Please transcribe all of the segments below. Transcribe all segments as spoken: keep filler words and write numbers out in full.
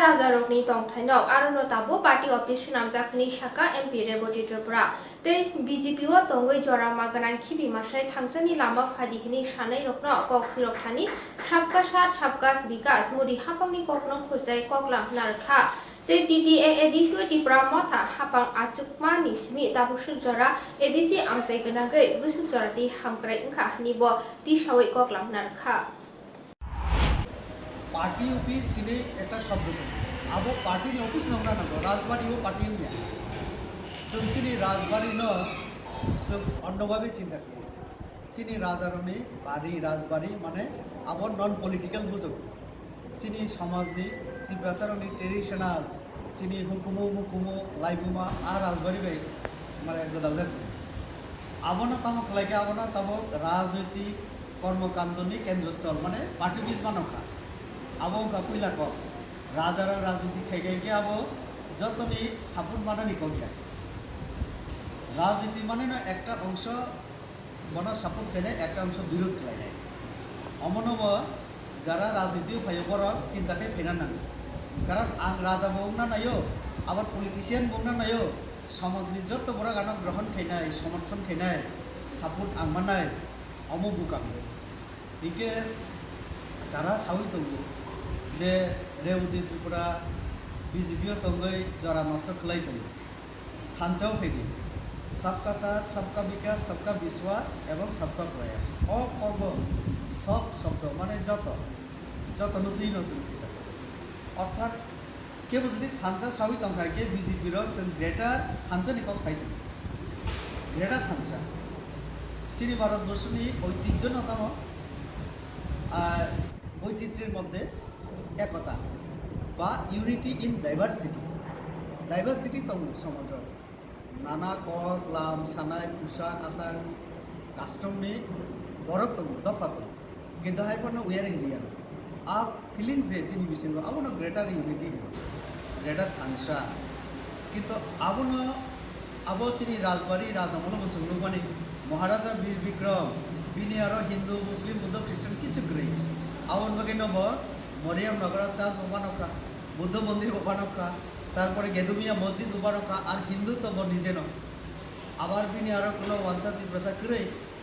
Rajarokni tongthaino arono tabuk party office swnamjak hwnwi sakha M P Reboti Tripura. Tei B J P o tongwi jora ma gwnang khibi masai thangsani lama phadi hwnwi sanairokno kok phirok thani Sabka Saath Sabka Vikas Modi haphangni kokno khurjai koklam narwkha. Tei T T A A D C o Tipra Motha haphang achukmani simi tabuk swk jora A D C amchai gwnangwi bwswk jora twi hamkrai wngkha hwnwi bo tisawi koklam narwkha. Party office চিনি একটা শব্দ, abo পার্টির অফিস নাম না নাম রাজবাড়িও পার্টি নিয়া। Chwng chini rajbari no chwng onno babe chinta khlai. Chini rajarokni bari rajbari mane abo non political bujok. Chini somajni Tiprasarokni traditional chini hukumu mukumu laibuma a rajbari bai mane gwdaljak. Abono tamo khlaikhe abono tamo rajnoitik kormokandoni kendrosthol mane party office mano kha. Abo wngkha puila kok. Rajarok rajniti khaikha hinkhe abo jotoni support manani kok ya. Rajniti maneno ekta ongso bono support khainai, ekta ongso birod khlainai. Omono bo jara rajniti o phaio borok chinta khe phaina nango. Karon ang raja bo wngna naio, abo politician bo wngna naio, somajni jotto borok ano grohon khainai, somorthon khainai, support ang mannai, omo bukang. Hinkhe jara sawi tongo je Reboti Tripura B J P o tongwi jora nosto khlai tongo. Thansa o phaidi, Sabka Saath, Sabka Vikas, Sabka Vishwas ebong Sabka Prayas. O kogo sob shobdo mane joto, jotono twi no chwng sika. Orthat kebo jodi thansa sawi tongkha hinkhe B J P rok chwng greater thansa ni kok sai tongo. Greater thansa. Chini Bharat borso ni oitijjo no tamo, ah, boichitrir moddhe ekota ba unity in diversity. Diversity tongo somajo. Nana kok, lam, sanai, pusak, asang, custom ni borok tongo, dopha tongo. Kintu hai phano we are Indian. A feelings je chini bisingo abono greater unity, greater thansa. Kintu abono abo chini rajbari raja mono bo chwng nukmani Maharaja Bir Bikram, bini aro Hindu, Muslim, Buddha, Christian kichu kwrwi. Aboni bagwi no bo Moriam nogoro church bo banokha, Buddha mondir bo banokha, tarpore Gedumiya mosjid bo banokha, ar Hindu to bo nijeno. Abar bini aro kuno wansa Tiprasa kwrwi,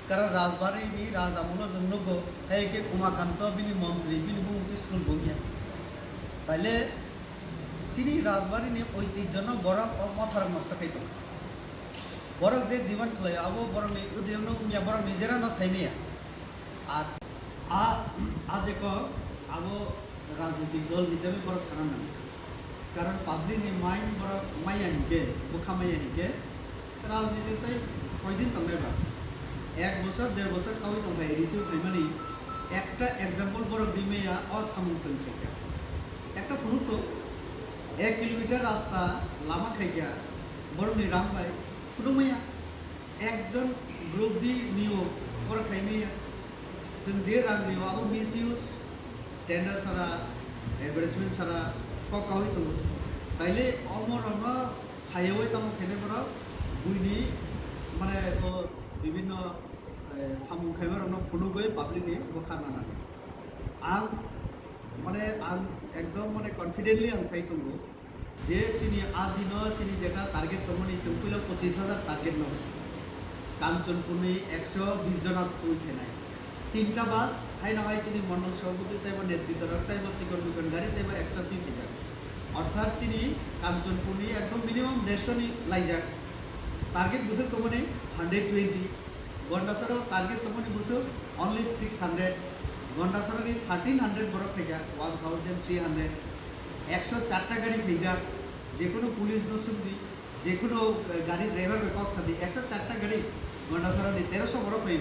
karon rajbari ni raja mono chwng nugo, hai khe Umakanto bini montri, bini bumung twi school bo wngya. Taile chini rajbari ni oitijjo no borok o motharok no sakai tongkha. Borok je demand khlaio, abo borokni udayokno wngya, borok nijera no saimaya. Ar a, a je kok, abo rajnitik dol hisabe borok sana nango. Karon public ni mind borok maya hinkhe, bwkha maya hinkhe, rajniti tai koidin tongnai ba? Ek bosor, der bosor kaui tongkha A D C o phaimani, ekta example borok rimaya o samung chwng khaikha. Ekta phunuk to, ek kilometer rasta lama khaikha, borokni ram bai phunukmaya. Ekjon group di nio borok khaimaya. Chwng je rang nio abo misuse, tender sara, advertisement sara, kok kaui tongo. Taile omo rokno sayaui tamo khainai borok buini mane bo bibinno, eh, samung khaima rokno phunugwi public ni bwkha nanani. Ang mane ang ekdom mane confidently ang sai tongo je chini a dino chini jeta target tongmani chwng puila pochis hajar target no Kanchanpurni ekso bis jona twi phenai. Tinta bus, haino hai chini mondol sabhapati teibo netritwarok teibo chikon mikon gari teibo extra twi phaijak. Orthat chini Kanchanpurni ekdom minimum dershoni laijak. Target bwswk tongmani hundred twenty. Gondasarao target tongmani bwswk only six hundred. Gondasarani thirteen hundred borok phaikha, one thousand three hundred. Ekso charta gari phaijak, jekunu police no swngdi. Jekunu, eh, gari driver bai kok sadi, ekso charta gari, Gondasarani teroso borok bai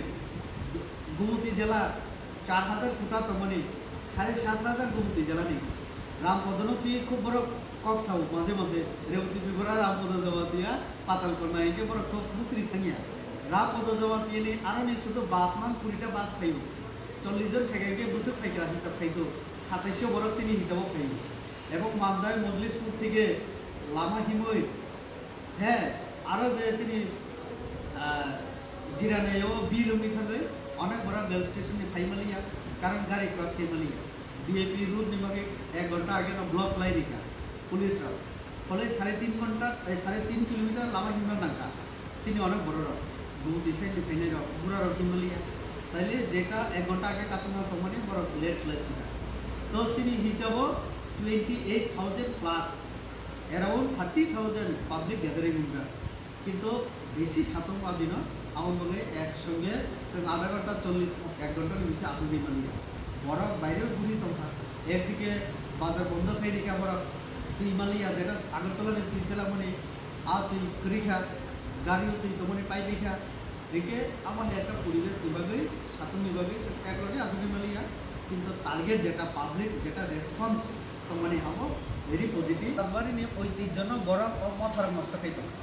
Gumoti jela char hajar kuta tongmani, sare sat hajar Gumoti jelani. Rampodono twi khub borok kok sao, maje maje Reboti Tripura, Rampodo Jamatia, Patalkona hinkhe borok khub bukri thangya. Rampodo Jamatiani aroni sudu bus man kurita bus phaio, chollish jon khaikha hinkhe bwswk phaikha hisab khaito, sataisho borok chini hisabo phaio. Ebong Mandai Mojlispur theke lama himwi He, aro je chini, ah, Jiranaio bir wngwi thangwi onek borok rail station ni phai maliya, karon gari cross khai maliya. B I P road ni bagwi ek ghonta age no block khlai rikha police rok. Phole sare tin ghonta, eh, sare tin kilometer lama himna nangkha. Chini onek borok rok, Gumti side ni phainai rok, bura rok himaliya. Taile jeta ek ghonta age kasana tongmani borok late khlai thangkha. To chini hisabo twenty eight thousand plus, around thirty thousand public gathering wngjak. Kintu bisi satung ba dino, aboni bagwi ek songe chwng adha ghonta chollish, ek ghonta ni bisi asugwi manya. Borok baire guri tongkha, ekdike bazar bondo khai rikha borok, twi maliya, jeta Agartala ni twi tela mani, a twi kwrwi kha, gari o twi tongmani pipe kha, hingke amo hai ekta poribesh ni bagwi, satung ni bagwi chwng ek logni asugwi maliya, kintu target jeta public, jeta response tongmani abo very positive. Rajbari ni oi twi jono borok o motha rok nosto khai tongkha.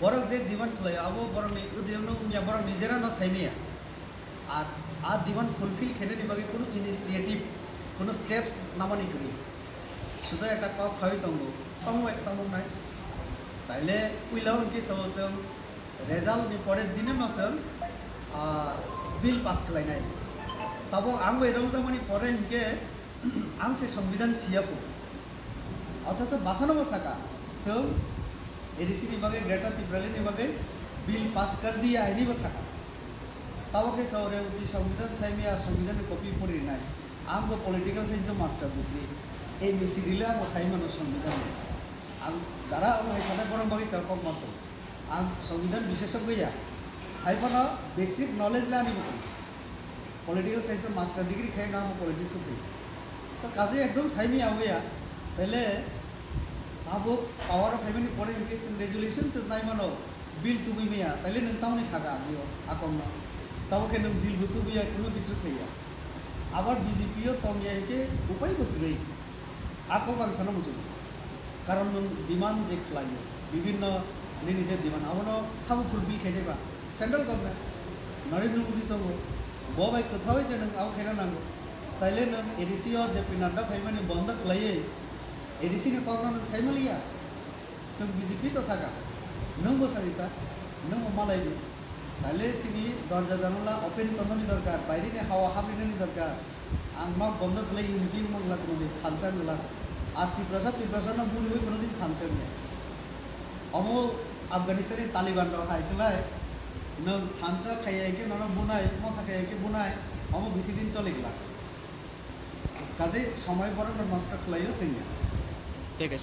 Borok je demand khlaio, abo borokni udayokno wngya, borok nijera no saimaya. Ar a demand fulfill khainani bagwi kunu initiative, kunu steps namani kwrwi. Suda ekta kok sawi tongo, tamo bai tamo nai. Taile puila hwnkhe sao chwng result ni pore dine no chwng, ah, bill pass khlainai. Tabuk ang bai romjakmani pore hwnkhe ang se songbidhan siya po. Othocho basano bo saka, chwng A D C ni bagwi, Greater Tipraland ni bagwi bill pass kar diya hinwi bo saka. Tabo khe sao Revati songbidhan saimaya, songbidhan ni copy pori rinai. Ang bo political science o master degree, A B C D le ang bo sai mano songbidhan ni. Ang jara ang hai sana borok bagwi sa kok master. Ang songbidhan bisesok ya. Hai phano basic knowledge le ani bo tong. Political science o master degree khai na mo politics o twi. To kaje ekdom saimi ya ya. Tele abo power o phaimani pore hwnkhe chwng resolution chwng nai mano, bill tubui maya. Tele nwng tamoni saka agio akong no. Tabo khe nwng bill bo tubui ya, kuno kichu khai ya. Abar B J P o tong ya hwnkhe upai bo kwrwi. A kok ang sana muchungo. Karon nwng demand je khlaio, bibinno nini je demand, abono sabo fulfill khainai ba central government, Narendra Modi tongo, bo bai kwthawai je nwng abo khaina nango. Taile nwng A D C o je P Nadda phaimani bondo khlaiwi A D C ni kokno nwng saimaliya. Chwng B J P to saka, nwng bo sadi ta, nwng bo malai di. Taile chini dorja janala open tongmani dorkar, baire ni hawa habrinani dorkar. Ang nok bondo khlai unity wngma glak, kono din thansa glak. Ar Tiprasa, Tiprasa no buriwi kono din thansa wngya. Omo Afghanistan ni Taliban rok hai khlai, nwng thansa khaiya hwnkhe nono bunai, motha khaiya hwnkhe bunai, omo bisi din choli glak. Kaje somoi borok no nosto khlaio chwngya. Thik ase.